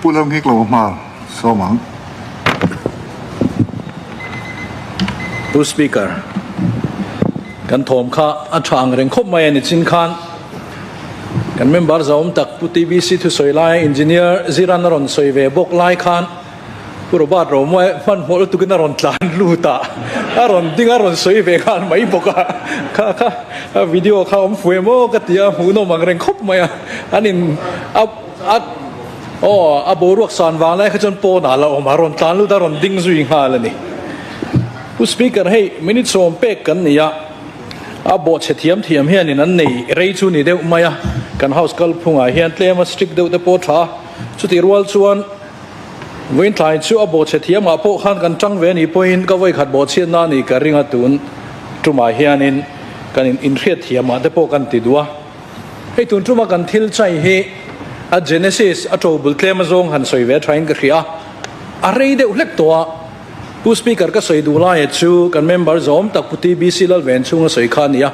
Pu Lalngik lo hma sawm ang. Pu Speaker, kan thawm kha a tha ang reng khawp mai a ni chin khan kan member zahawm tak Pu TBC thusawi lai Engineer Ziran a rawn sawi ve bawk lai khan Pu Robert Romuai hmanhmawh lutukin a rawn tlan lut a, a rawn ding a rawn sawi ve nghal mai bawk a, kha kha video kha awm fu em aw ka ti a, hmuhnawm ang reng khawp mai a, an in a a aw a boruak san vang lai kha chuan pawnah la awm a, rawn tlan lut a rawn ding zui nghal a ni. Pu Speaker hei minute sawm pek kan ni a, a bawhchhe thiam thiam hianin an nei rei chu ni deuh mai a, kan house kalphungah hian tlem a strict deuh te pawh a tha a, chutih rual chuan Vawiintlai chu a bawhchhe thiamah pawh khan kan tang ve anih pawhin ka vawikhat bawhchhiatna a nih ka ring a tun tumah hianin kan in inhriat thiamah te pawh kan ti duh a. Hei tun tuma kan thil chai hi a Genesis a to bul tlem azawng han sawi ve thain ka hria a, a rei deuh hlek tawh a. Pu Speaker ka sawi duh laia chu kan member zawm tak Pu TBC Lalven chhunga sawi kha a ni a.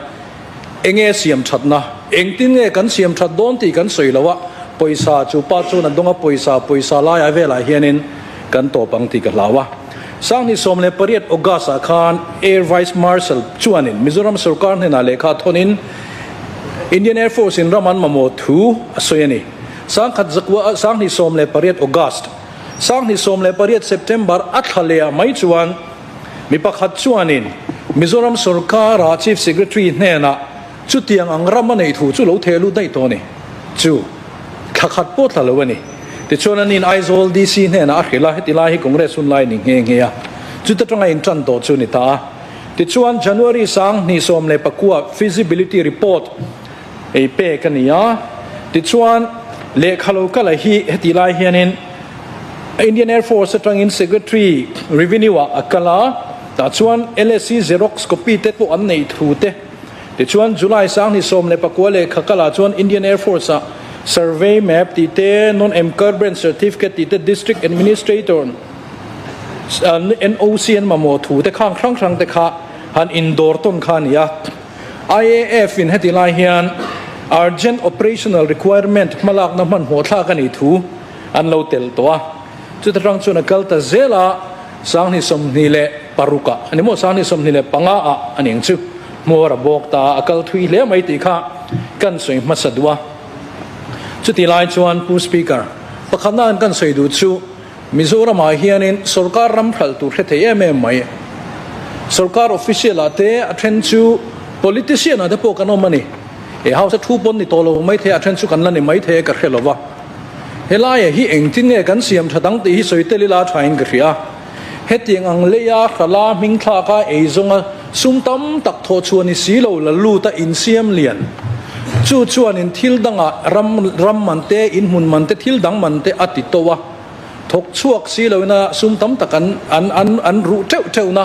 Enge siam thatna? Engtin nge kan siam that dawn tih kan sawi lo a, pawisa chu pa chuan a dawng a, pawisa pawisa laiah velah hianin kan tawp ang tih ka hlau a. 2018 August ah khan Air Vice Marshal chuanin Mizoram sorkar hnenah lehkha thawnin Indian Air Force in ram an mamawh thu a sawi a ni. 1000 2018 August, 2018 September a thla leh ah mai chuan Mi pakhat chuanin Mizoram sorkara Chief Secretary hnenah chutiang ang ram a neih thu chu lo theh lut daih tawh a ni. Chu thla khat pawh thla lo a ni. Tichuan anin Aizawl DC hnenah a hrilh a, heti lai hi Congress hun lai a ni nghe nghe a, chuta tanga intan tawh chu a ni ta a. Tichuan January 2019 Feasibility Report ei pek a ni a, tichuan lehkha lo kala hi heti lai hianin Indian Air Force atangin Secretary Revenue ah a kal a, tah chuan LSC Xerox copy te pawh an neih thu te, tichuan July 2019 lehkha kalah chuan Indian Air Force ah Survey Map tih te, Non-Encumbrance Certificate tih te, District Administrator NOC an mamawh thu te khang hrang hrang te kha han indawr tawn kha a ni a. IAF in heti lai hian Urgent Operational Requirement hmalakna hmanhmawh thlak a nih thu an lo tel tawh a, chuta tang chuan a kal ta zel a, 2026 ah a ni maw, 2025 ah a ni ang chu, hmuar a bawk ta a, a kal thui hle mai tih kha kan sawi hmasa duh a. Chuti lai chuan Pu Speaker, pakhatna an kan sawi duh chu Mizoramah hianin sorkar ram hralh tur hre thei em em mai. Sorkar official ah te a then chu politician ah te pawh kan awm a ni. He house a thu pawn ni tawh lo mai thei a then chu kan la ni mai thei a ka hre lo va. Helaia hi engtin nge kan siam tha dang tih hi sawi tel ila thain ka hria. Hetiang ang leia hrala hming thlaka eizawnga sum tam tak thawh chhuah ni si lo la lut a insiam lian. Chu chuanin thil dangah ram ram man te, inhmun man te, thil dang man te a ti to a. Thawk chhuak si loina sum tam tak an an an an ruh teuh teuhna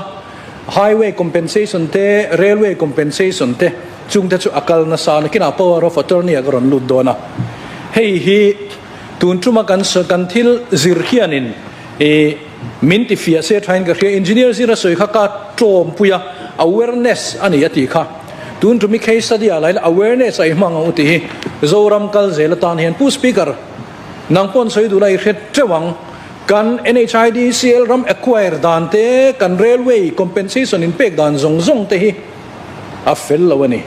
highway compensation te, railway compensation te chung te chu a kal nasa a. Nakinah power of attorney ah ka rawn lut dawn a. Hei hi tun tuma kan kan thil zir hianin I min ti fiah se thain ka hria, engineer zira sawi kha ka tawmpui a, awareness a ni a tih kha. Tun tumi case study ah laila awareness a i hmang ang u tih hi Zoram kal zel atan hian Pu Speaker nang pawn sawi duh la i hre teuh ang. Kan NHIDCL ram acquire dan te, kan railway compensation in pek dan zawng zawng te hi a fel lo a ni.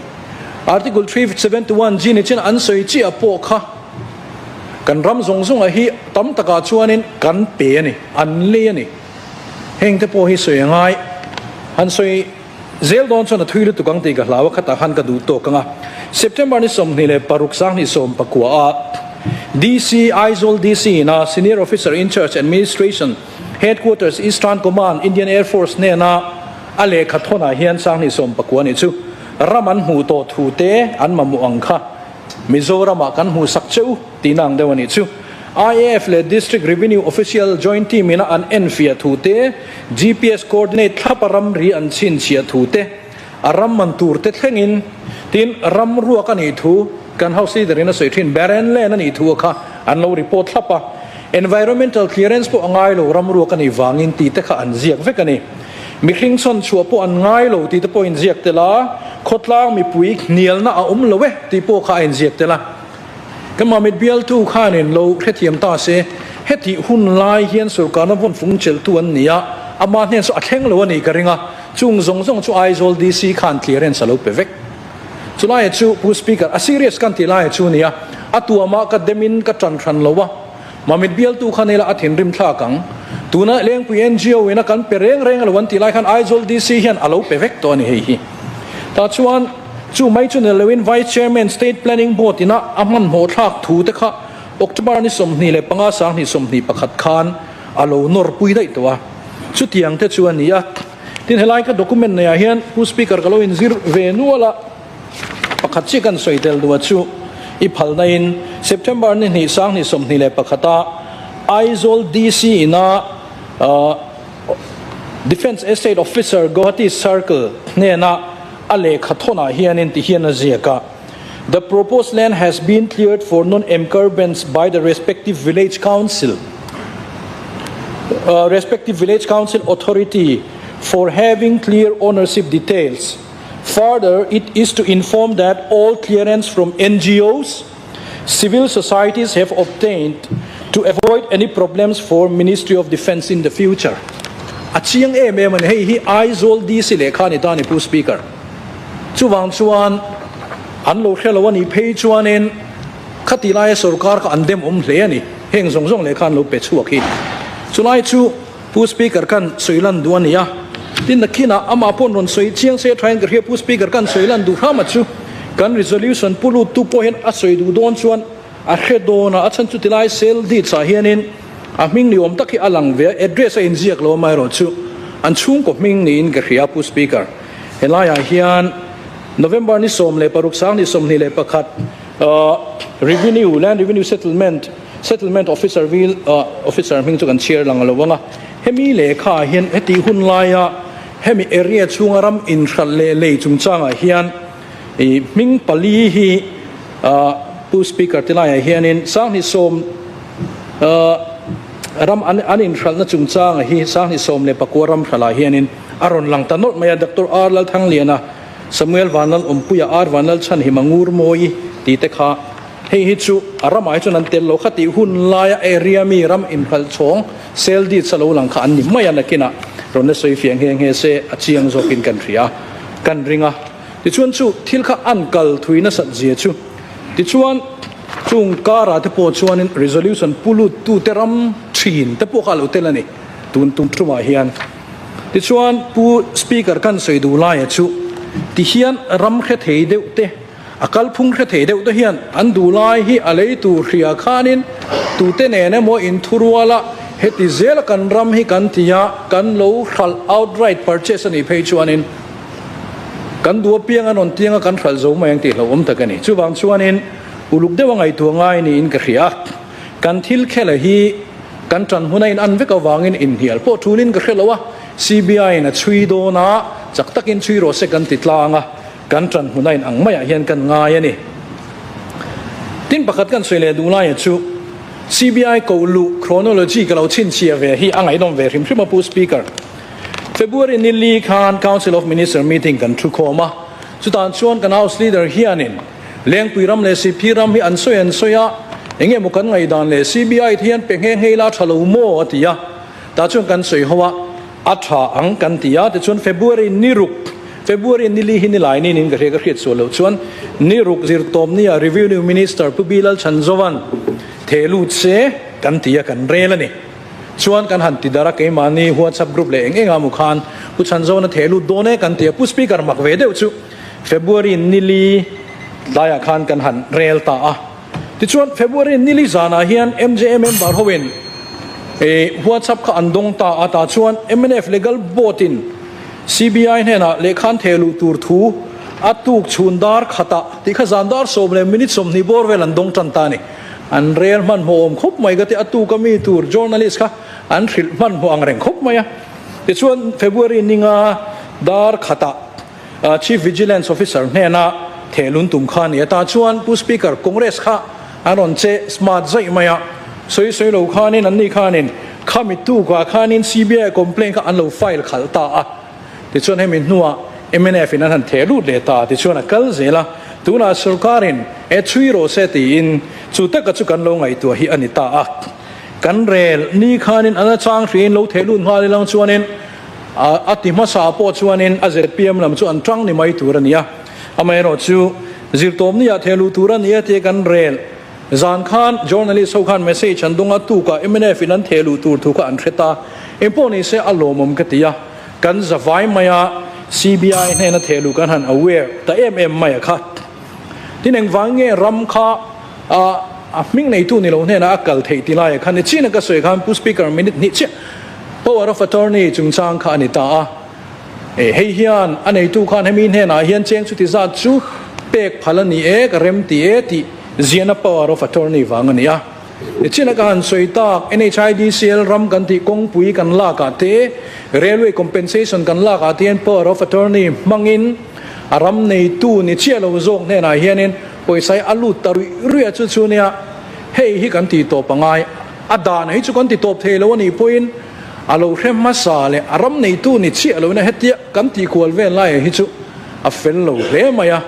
Article 371 G ni chin an sawi chiah pawh kha Kan ram zawng zawngah hi tam takah chuanin kan pe a ni, an lei a ni. Heng te pawh hi sawi a ngai. Han sawi zel dawn chuan a thui lutuk ang tih ka hlau a, khatah khan ka duh tawk ang a. September ni 26 2019 ah DC, Aizawl DC ina Senior Officer in Charge Administration, Headquarters Eastern Command, Indian Air Force hnena a lehkha thawnah hian 2019 ni chu ram an hmuh tawh thu te an mamawh ang kha. Mizoramah kan hmuh sak che u tihna ang deuh a nih chu. IAF leh District Revenue Official Joint Team ina an enfiah thu te, GPS coordinate thlap a ramri an chhinchhiah thu te, a ram man tur te thlengin, tin ram ruak a nih thu kan House Leader in a sawi thin, barren land a nih thu a kha an lo report thlap a. Environmental clearance pawh a ngai lo ram ruak a nih vangin tih te kha an ziak vek a ni. Mihring chhawn chhuah pawh an ngai lo tih te pawh a inziak tel a, khawtlang mipui hnialna a awm lo e tih pawh kha a inziak tel a. Kan Mamit bialtu khanin lo hrethiam ta se, hetih hun lai hian sorkarna vawn fung chelhtu an ni a, ama hnen saw a thleng lo a nih ka ring a, chung zawng zawng chu Aizawl DC khan clearance a lo pe vek. Chulaia chu Pu Speaker, a serious kan tih laia chu nia, a tuamah ka demin ka tan hran lo a, Mamit bialtu khan ila a thinrim thlak ang. Tuna Lengpui NGO in a kan pe reng reng a lo an tih lai khan Aizawl DC hian a lo pe vek tawh a ni hei hi. Tah chuan chu mai chu ni loin Vice Chairman State Planning Board ina a hmanhmawh thlak thu te kha October ni 25 2021 khan a lo nawr pui daih tawh a. Chutiang te chu a ni a. Tin helai ka document neiah hian Pu Speaker ka lo inzir ve nual a, pakhat chiah kan sawi tel duh a chu i phalna in September ni hnih 2021 a Aizawl DC ina Defence Estate Officer Guwahati Circle hnena a lehkha thawnah hianin ti hian a ziak a, The proposed land has been cleared for non-incumbents by the respective village council respective village council authority for having clear ownership details. Further, it is to inform that all clearance from NGOs, civil societies have obtained to avoid any problems for Ministry of Defence in the future. A chiang em em a ni, hei hi Aizawl DC lehkha a ni ta a ni Pu Speaker. Chuvang chuan an lo hre lo a nih phei chuanin khati laia sorkar kha an dem awm hle a ni, heng zawng zawng lehkha an lo pe chhuak hi. Chulai chu Pu Speaker khan sawi lan duh a ni a, tin nakinah amah pawh rawn sawi chiang se thain ka hria Pu Speaker khan sawi lan duh hram a chu kan resolution pu lut tu pawh hian a sawi duh dawn chuan a hre dawn a, a chhan chu tilai sale deeds ah hianin a hming ni awm tak hi a lang ve a, address a inziak lo amaherawhchu an chhungkaw hming niin ka hria Pu Speaker. Helaiah hian November ni 16 2021 Revenue, Land Revenue Settlement, Settlement Officer vil Officer hming chu kan chhiar lang lo ang a, hemi lehkha ah hian heti hun laia hemi area chhunga ram inhralh leh lei chungchangah hian ih hming pali hi Pu Speaker ti laiah hianin 2010 ram an inhralhna chungchangah hi 2019 ram hralhah hianin A rawn lang ta nawlh mai a, Doctor R Lalthangliana, Samuel Vanlal Awmpuia, R Vanlal Chhanhima Ngurmawi tih te kha hei hi chu a ramah hi chuan an tel lo kha tih hun laia area mi ram inhralh chhawng sale deeds a lo lang kha an ni mai a, nakinah rawn la sawi fiah nghe nghe se a chiang zawkin kan hria a, kan ring a. Tichuan chu thil kha an kal thui nasat zia chu tichuan chung karah te pawh chuanin resolution pu lut tute ram thin te pawh kha a lo tel a ni tun tum tumah hian. Tichuan Pu Speaker kan sawi duh laia chu tihian ram hre thei deuh te, a kalphung hre thei deuh te hian an duh lai hi a lei tur hria khanin tute nen emaw inthuruala heti zela kan ram hi kan ti a, kan lo hralh outright purchase a nih phei chuanin kan duh apiang an rawn tiang a kan hralh zo mai ang tih hlauhawm tak a ni. Chuvang chuanin uluk deuh a ngaihtuah ngai niin ka hria. Kan thil khela hi Kan ṭan huna in an vek avangin inhnial pawh ṭulin ka hre lo a, CBI in a chhui dawn a, chak takin chhui rawh se kan ti tlang a, kan ṭan hmuna in ang maiah hian kan ngai a ni. Tin pakhat kan sawi leh duh laia chu CBI koh luh chronology ka lo chhinchhiah ve hi a ngaihnawm ve hrim hrim a Pu Speaker. February ni li khan Council of Minister meeting kan thu khawm a, chutah chuan kan House Leader hianin, Lengpui ram leh Siphi ram hi an sawi an sawi a, eng emaw kan ngaihdan leh CBI te hian pe nghe nghe ila a tha lo maw a ti a, tah chuan kan sawi ho a, a tha ang kan ti a, tichuan February ni ruk, February ni li hi ni lai niin ka hria ka hriat sual loh chuan ni ruk zirtawp nia Revenue Minister Pu Bilal Chhanzovan the lut se kan ti a, kan rel a ni. Chuan kan han ti dar a, keimahni WhatsApp group leh eng eng ah mu khan Pu Chhanzovan a the lut dawn e kan ti a, Pu Speaker mak ve deuh chu. February nili tlaiah khan kan han rel ta a. Tichuan February nili zanah hian MJA member hoin WhatsApp kha an dawng ta a, tah chuan mnf Legal Board in CBI hnenah lehkha an theh luh tur thu a tuk chhun dar khatah tih kha zan dar sawm leh minute 20 bawr vel an dawng tan ta a ni. An rel hmanhmawh awm khawp mai ka ti, a tuk a mi tur journalist kha an hrilh hmanhmawh ang reng khawp mai a. Tichuan February ninga dar khatah Chief Vigilance Officer hnena thehlun tum kha a ni a, tah chuan Pu Speaker, Congress kha an rawn che smart zaih mai a, sawi sawi lo khanin an ni khanin khami tukah khanin CBI complaint kha an lo file khalh ta a, tichuan hemi hnuah mnf in an han theh lut leh ta, tichuan a kal zel a, tunah sorkarin e chhui rawh se tiin. Chu taka chu kan lo ngaihtuah hi a ni ta a. Kan rel ni khanin an a chang hriin lo theh lut nghal ilang chuanin a ti hmasa pawh chuanin a zpm lam chu an tang ni mai tur a ni a. Amaherawhchu zirtawpni ah theh luh tur a ni a tia kan rel zan khan journalist ho khan message an dawng a, tukah mnf in an theh luh tur thu kha an hre ta. Engpawh ni se a lawmawm ka ti a, kan za vai mai a, CBI hnena theh luh kan han aware ta em em mai a kha. Tin engvang nge ram kha a hming neitu ni lo hnenah a kal theih ti laia khan ni chin a ka sawi khan Pu Speaker minute hnih chiah power of attorney chungchang kha a ni ta a. E hei hian a neitu khan hemi hnenah hian cheng chuti zat chu pek phal a ni e ka rem ti e tih ziahna power of attorney vang a ni a. Nichin a ka han sawi tak NHIDCL ram kan tih kawngpui kan lak ah te railway compensation kan lak ah te hian power of attorney hmangin a ram neitu ni chiah lo zawk hnenah hianin pawisa hi a lut ta ruih ruih a chu chu nia hei hi kan tih tawp a ngai a dan hi chu kan ti tawp thei lo a nih pawhin a lo hre hmasa leh a ram neitu ni chiah lo ina hetia kan tih kual vel lai hi chu a fel lo hle mai a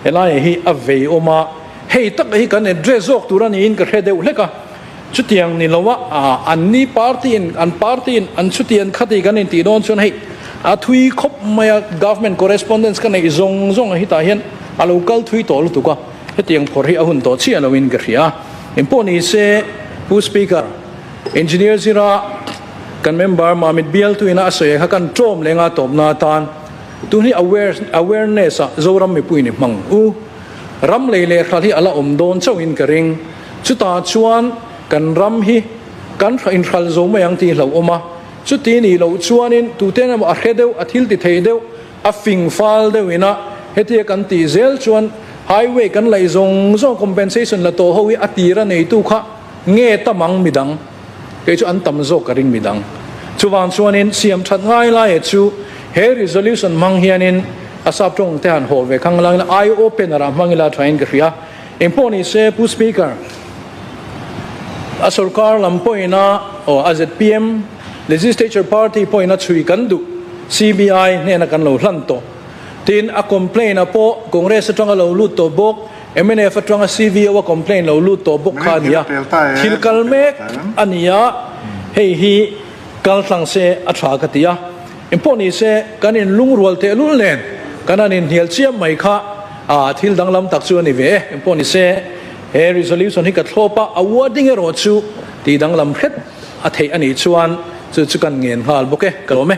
helai hi a vei awm a hei tak hi kan address zawk tur a niin ka hre deuh hlek a chutiang ni lo a an ni party in an party in an chuti an khati kan intih dawn chuan hei a thui khawp mai a government correspondence ka neih zawng zawng a hitah hian a lo kal thui tawh lutuk a hetiang phawrh hi a hun tawh chiah lo in ka hria engpawh ni se Pu Speaker Engineer zira kan member Mamit bialtu ina a sawi kha kan tlawm leh nga tawpna atan tun hi awareness ah Zoram mipui ni hmang u ram lei leh hral hi a la awm dawn chauhin ka ring. Chutah chuan kan ram hi kan inhral zo mai ang tih hlauh awm a, chuti nih loh chuanin tuten emaw a hre deuh, a thil ti thei deuh, a fing fal deuhin a, hetia kan tih zel chuan highway kan laih zawng zawng compensation la tawh ho hi a tir a neitu kha nge tam ang midang, kei chu an tam zawk ka ring midang. Chuvang chuanin siam that ngai laia chu he resolution hmang hianin a sap tawng te han haw ve khang langin eye opener ah hmang ila thain ka hria. Engpawh ni se Pu Speaker, a sorkar lam pawhin a aw a zpm Legislature Party pawhin a chhui kan duh CBI hnena kan lo hlan tawh. Tin, a complaint a pawh Congress atanga lo lut tawh bawk, mnf atanga CVO a complaint lo lut tawh bawk kha a ni a. Thil kal mek a ni a, hei hi kal tlang se a tha ka ti a. Engpawh ni se kan inlungrual tehlul nen kan han inhnial chiam mai kha a thil danglam tak chu a ni ve e. Engpawh ni se he resolution hi ka thlawp a, a wording erawh chu tih danglam hret a theih a nih chuan chu chu kan ngen nghal bawk e. Ka lawm e.